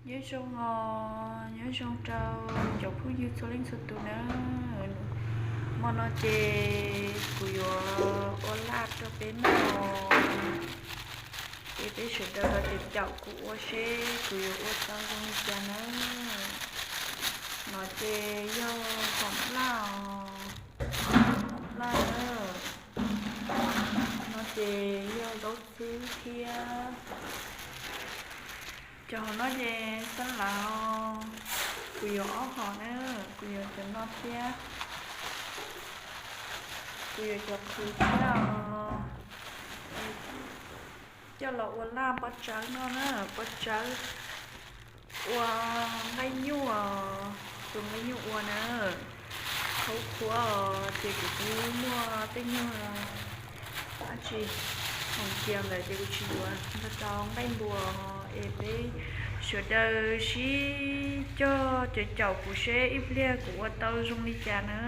Nyob zoo os, nyob zoo rau cov phooj ywg txhua leej txhua tus nawb. Hmo no ces kuv yuav ua laj rau peb noj, ces peb sawv daws los caum kuv ua seb kuv yuav ua tau zoo li cas nawb. No ces yog hom laj os, hom laj nawb. No ces yog zaub xwb thiab. Cov hom no ces xab lav, kuv yuav ob hom na, kuv yuav cov no thiab, kuv yuav cov qhwv thiab os. Coj los ua laj pob tsawb no na, pob tsawb ua nqaij nyuj, tus nqaij nyuj ua na, qhuav qhuav os, ces kuv twb muaj tej nyuag dab tsi hoom kias ntawd ces kuv tsis yuav, nrog rau nqaij npua es peb sawv daws sib cog caum caum kuv seb ib pliag kuv ua tau zoo li cas na.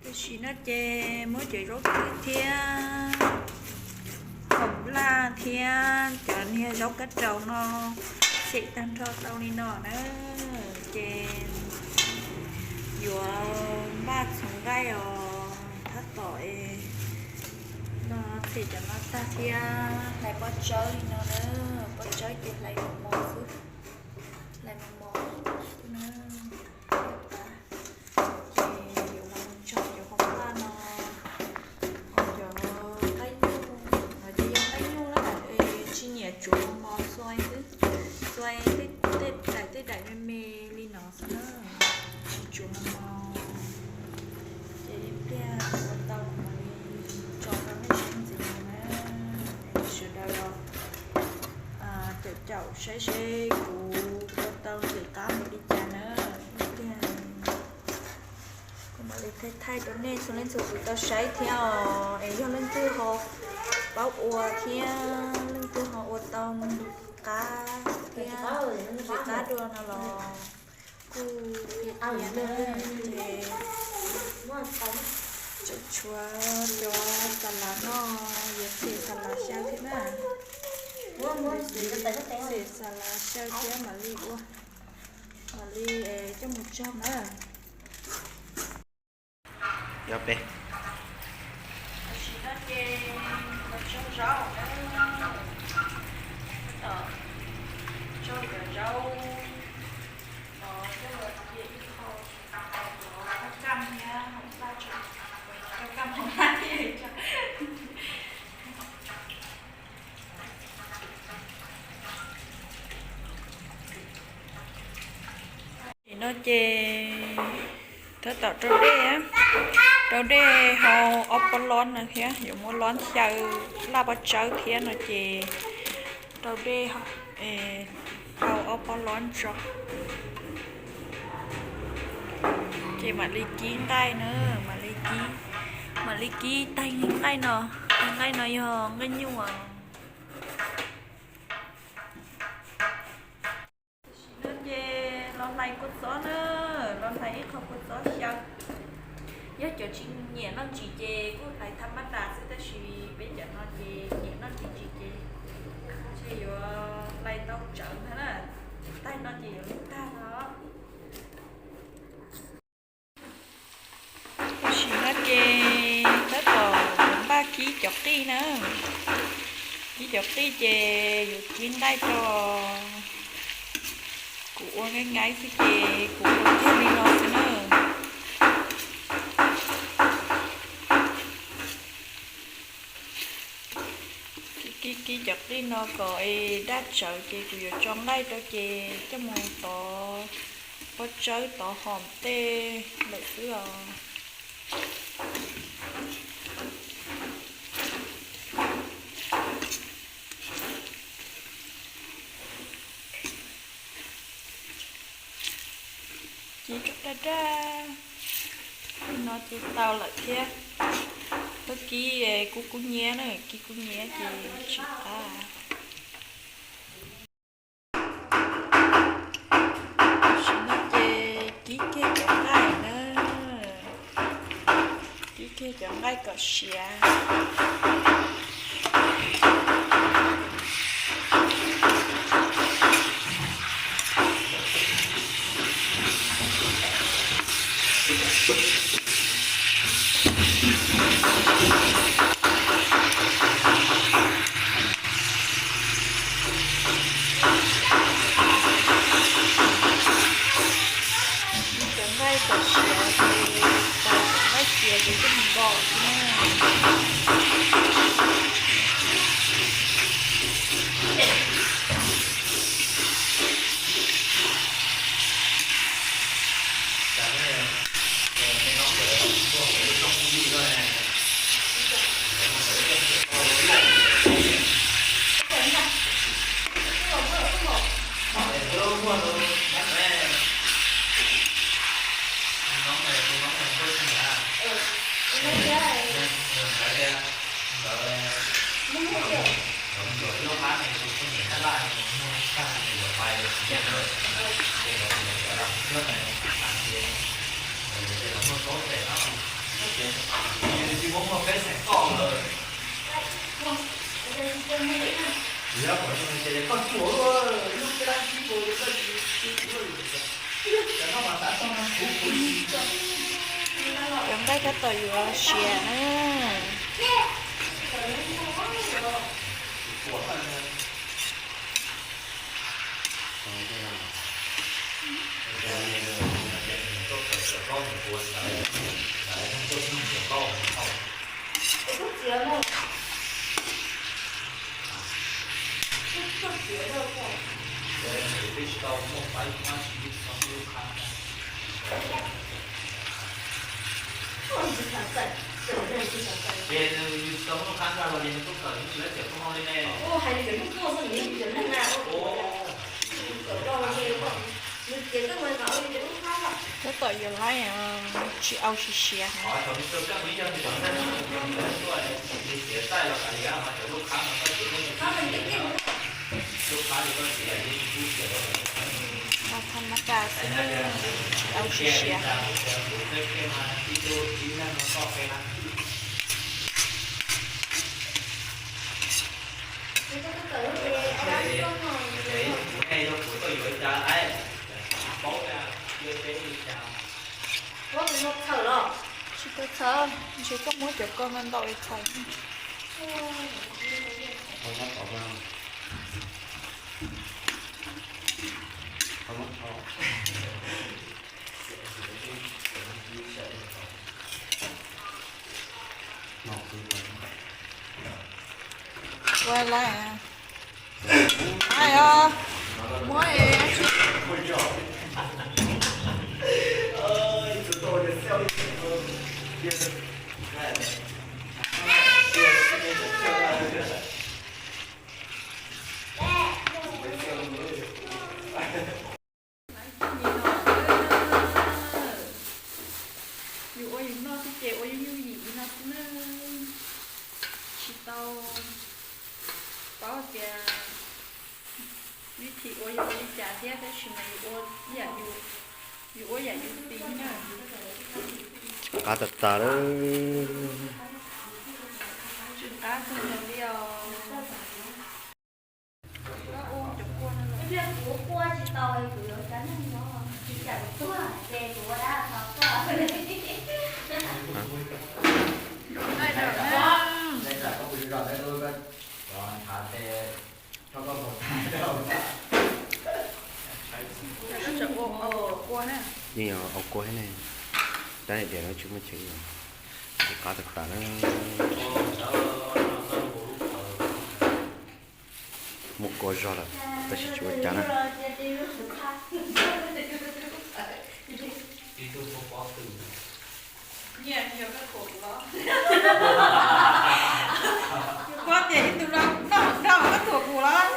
Tam sim no ces muab cov zaub xwb thiab hom laj thiab cov niag zaub kab raus no xem tag nrho tau li no na, ces yuav npaj txhoov nqaij os, tab tom es no them cov no tag thiab hlais pob tsawb li no na, pob tsawb ces hlais mos mos xwb, hlais mos mos xwb na. Ces yuav los mus tso cov hom laj no, cov nqaij nyuj, no ces yog nqaij nyuj na, tsis nyiam tsuav mos mos xuav xwb, xuav tej daim tej daim me me li no xwb na, tsis tsuav mos mos. Ces ib pliag ua tau kuv mam li tso rau nej saib ntxiv na, sawv daws los caum caum saib seb kuv ua tau nqis qab npaum li cas na. Ib pliag kuv mam li thaij thaij rau nej txhua leej txhua tus tau saib thiab os. Es yog leej twg ho paub ua thiab leej twg ho ua tau nqis qab thiab nqis qab dua no los kuj qhia qhia na. Ces tseem tshuav cov xa las no, yuav xem xa las xyaw thiab na. Xem xa las xyaw thiab mam li ua, mam li coj mus tsau na. Tam sim no ces los tsau zaub na, tab tom tsau cov zaub no coj los cia ib qho, cov kab kaj thiab hauv laj tso, cov kab kaj hauv laj thiab tso. Nim no ces tab tom rau dej, rau dej hau ob pob lob no thiab yuav muab lob xyaw laj pob tsawb thiab no ces rau dej hau ob pob lob tso. Ces mam li kib nqaij na, mam li kib, mam li kib taig nqaij no, taig nqaij no yog nqaij nyuj. Tam sim no ces los hlais kua txob na, los hlais ib qho kua txob xyaw. Yog cov tsis nyiam noj ntsis ces kuj hlais thaj mab das xwb, tab sis peb cov no ces nyiam noj ntsis ntsis ces ntshe yuav hlais tau tsawv ntag na, taig no ces yuav lub tag no. Tam sim no ces tab tom npaj kib cov qij na, kib cov qij ces yuav kib nqaij rau, kuv ua nqaij nqaij xwb ces kuv ua kiag li no xwb na. Kib kib cov qij no kom es daj tsawv ces kuv yuav tso nqaij rau ces coj mus tov pob tsawb tov hom tej lawm xwb os. Kib rau daj daj no ces tau lawm thiab. Koj kib kub kub nyiab na, kib kub nyiab ces tsis qab. Tam sim no ces kib kiag cov nqaij na, kib kiag cov nqaij kom siav. Txaus siav ces txaus laib cia ces coj mus nkaus xwb na. Cov nqaij tab tom yuav siav na. Tab tom yuav laib, tsis au siav siav. Tha ma kas xwb, tsis au siav siav. Tsis tau txhawj, ntshe koj muab cov ko ntau ntau es txhawj. Ua lawm. Ai os, muab es. Yus ua yus noj xwb ces ua yooj yooj yim li no xwb na. Tsis tau paub tias vib thim ua yus ua li cas thiab, tab sis mas yus ua yam yus, yus ua yam yus tiv na. Qab tas tas lawm. Tsis qab kawg nkaus li os. Kuv quaj tsis tau, kuv yuav cov neeg no tsis kam tuag ces kuv ua dab tau tuag. Yeej yog au kua thiab ne, tab sis tias no tsis muaj chev, tsis qab tas tas na. Muaj kua zog lawm, tab sis tsis ua cas na. Kuv paub tias ib tug no noj nrog koj thuam kuv los.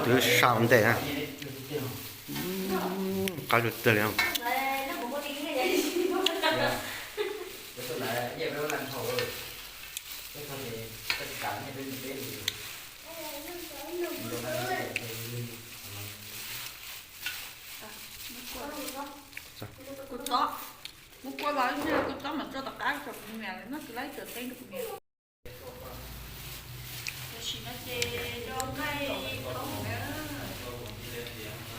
Twb sab ua ntej na. Qab zog tiag li. Kuv txob, muab kua los ib pliag kuv txob mam tso tom qab tso kuv niam lawv noj kwv laib tawm teeb rau kuv niam. Tam sim no ces do nqaij khoob na,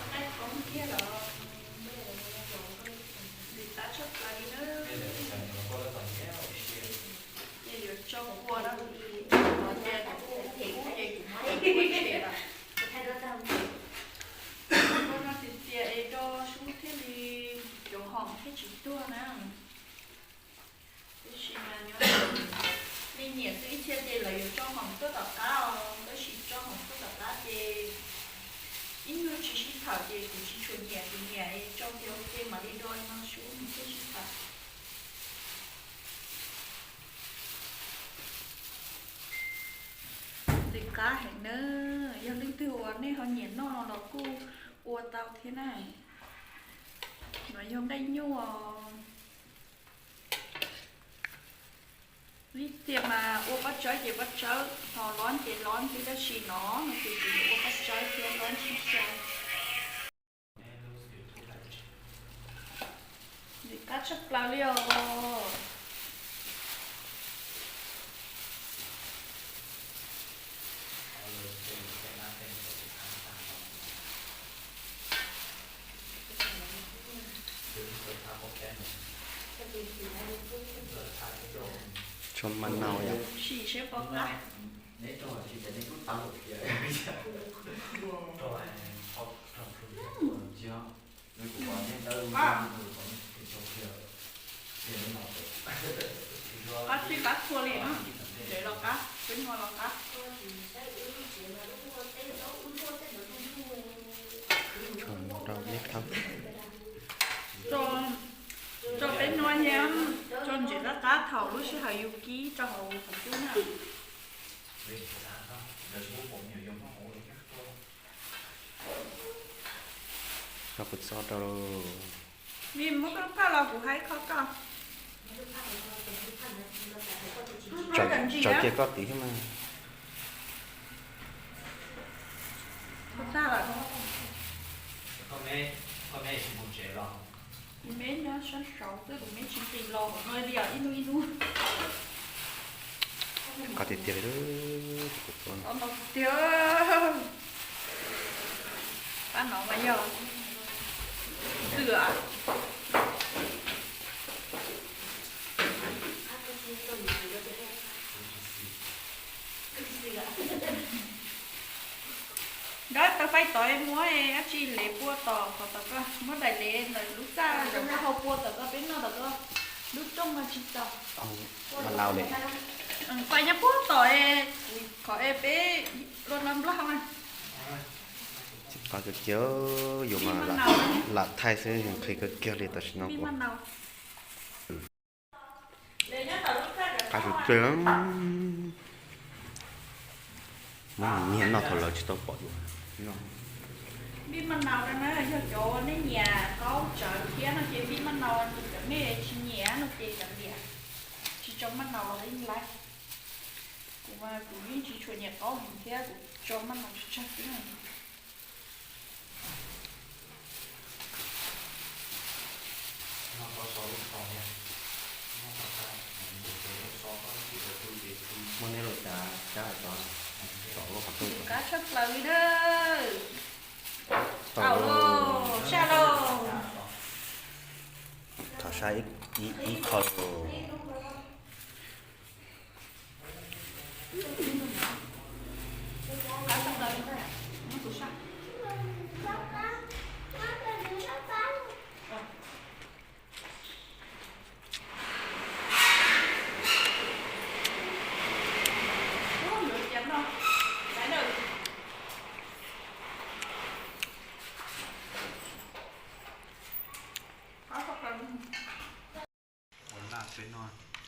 nqaij khoob kiag los tiv tab tshaj plaws li na. Ces yuav tso kua no, ces kuv muab kua ces kuv muab kua ces lawm. Nyiam twb ib txhia ces lawv yuav tso hom tuaj tom qab os, tab sis tso hom tuaj tom qab ces ib nyuag tsis sib tham ces kuv tsis tshua nyiam, kuv nyiam tso kiag ua ke mam li do no sub nws thiaj sib tham. Ntxim qab heev na, yog leej twg uas nej ho nyiam noj no los kuj ua tau thiab na. No yog nqaij nyuj os. Ib txhia mas ua pob tsawb ces pob tsawb, ho lob ces lob xwb, tab sis no no ces kuv ua pob tsawb thiab lob sib xyaw. Ntxim qab tshaj plaws li os. Tso maj nau yom. Sim seb puas qab. Qab txij qab txhua li na, tsev los qab, peb muag los qab. Tso, tso peb nuav thiab, tso ntsev qab qab thaum lub sij hawm yus kib rau hauv qhov cub na. Tso kuv txo rau. Vim muab koj phaj los kuv hais kho koj. Tso kiag koj tid thiab mas. Kuv tag lawm. Kuv me nyob sab saud xwb, kuv me tsis nqis los hauv no li os, ib hnub ib hnub. Qab tiag tiag li. Qab no tiag. Qab no mas yog xwm. Nkawd tau faib tod muab dab tsi lev pua tom qhov tom koj, muab daim lev ntawm lub txaj ntawm koj hau pua tom koj, peb noj tom koj lub rooj no tsis tau. Mas nau li. Faib nyob puag tom es, qhov es peb lua no nplog na. Tsis qab kiag kiag, yuav mas lam thaij xwb, nqhis kawg kiag li tam sim no. Qab tsuj tsuag. Muab nyiag noj thaum lawv tsis tau pom dua. Npij maj nau no na, yog cov nej nyiam qaub tsawv thiab no ces npij maj nau, cov nej tsis nyiam no ces kav liam, tsis tso maj nau los yeej laib. Kuv mas kuv yeej tsis tshua nyiam qaub heev thiab, kuv tso maj nau tsawg tsawg xwb. Muab neb los cas cab hais tod, tom lub qhov rooj. Qab tshaj plaws li na. Tau, saj lauj. Thov saj ib qho.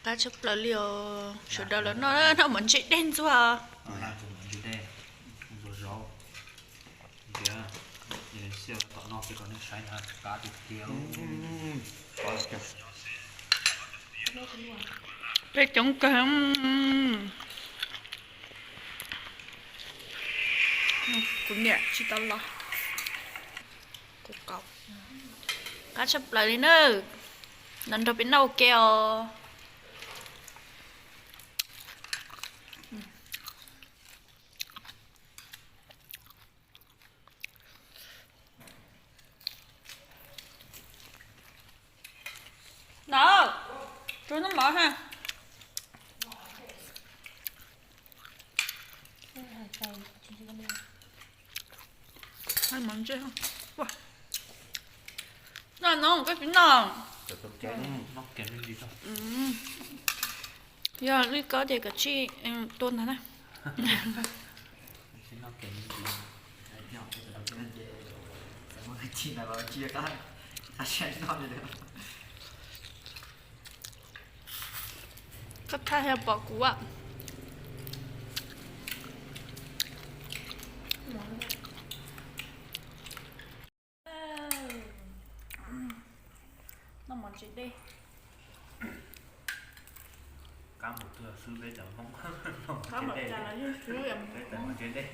Qab tshaj plaws li os, sawv daws los noj, noj mov ntse dej ntxuag. Peb coob kawg. Kuv niam tsis tau los. Qab tshaj plaws li na. Los nrog peb noj ua ke os. No, tsuag noj mov ha. Noj no koj tsis noj. Yog lwj kob ces kav tsij tua ntag na. Koj thaj yog pom kuv. Noj mov ntse dej. Qab mus twg xwb peb cov Hmoob, peb tawm mov ntse dej.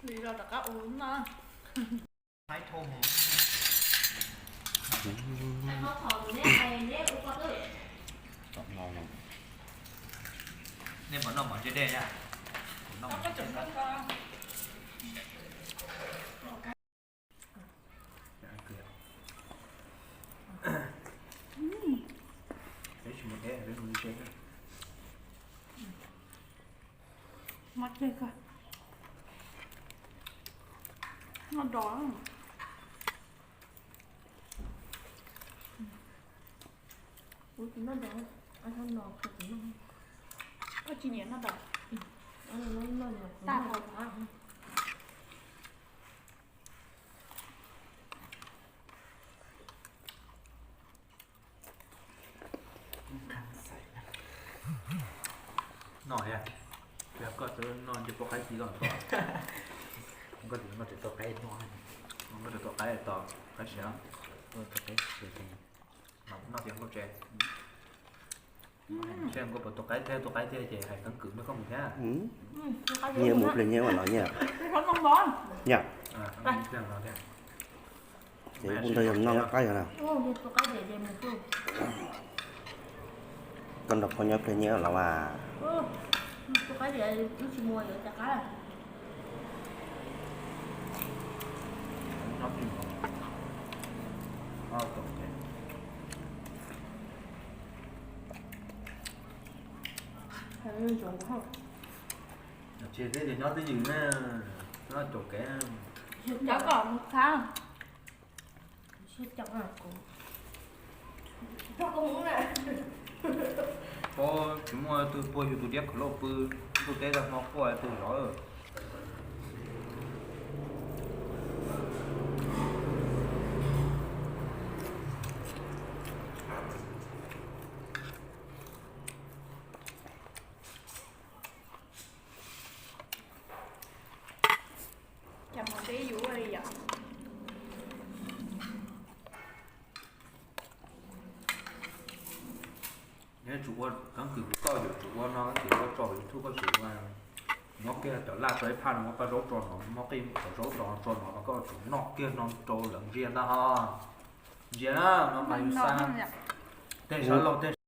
Li los rov qab ua no. Nej puas noj mov ntse dej? Mov ces kawg, noj dos. Kuv tsis noj dos, no, koj tsis noj. Koj tsis nyiam noj dos? Tag. Noj thiab, koj txawj noj nce pov qaib ci los, koj tsis noj tsis tau qaib no, koj tsis tau qaib tos qaib siav, noj thiab nkauj tsev. Seb nkauj puas tau qaib thiab, tau qaib thiab ces hais keeb kwm nrog koj mus thiab. Nyias mus pliag nyias ua no nyias. Yog. Ces ua ntawd yog noj qaib yog na. Koj nrog koj nyob pliag nyias los as. Tsis teb ces nyob twj ywm ne, nyob caum kev. Cov kom mus khab. Pab tsis muaj tug puag yus tus diab khawv lauj pw, ntuj teb tag hmo quaj tug zov. Cas mov peb yuav ua li yom? Neb tsum ua keeb kwm kuv txoj, yuav tsum ua no, ces ua tso YouTube koj tsum ua. Muab kiag cov laj tso ib phaj no, muab qab zaub tso no, muab qij cov zaub tso no, koj tsum noj kiag no rau lawv ntsia ntag ho. Ntsia na, no mas yus xa. Tej sab laug tej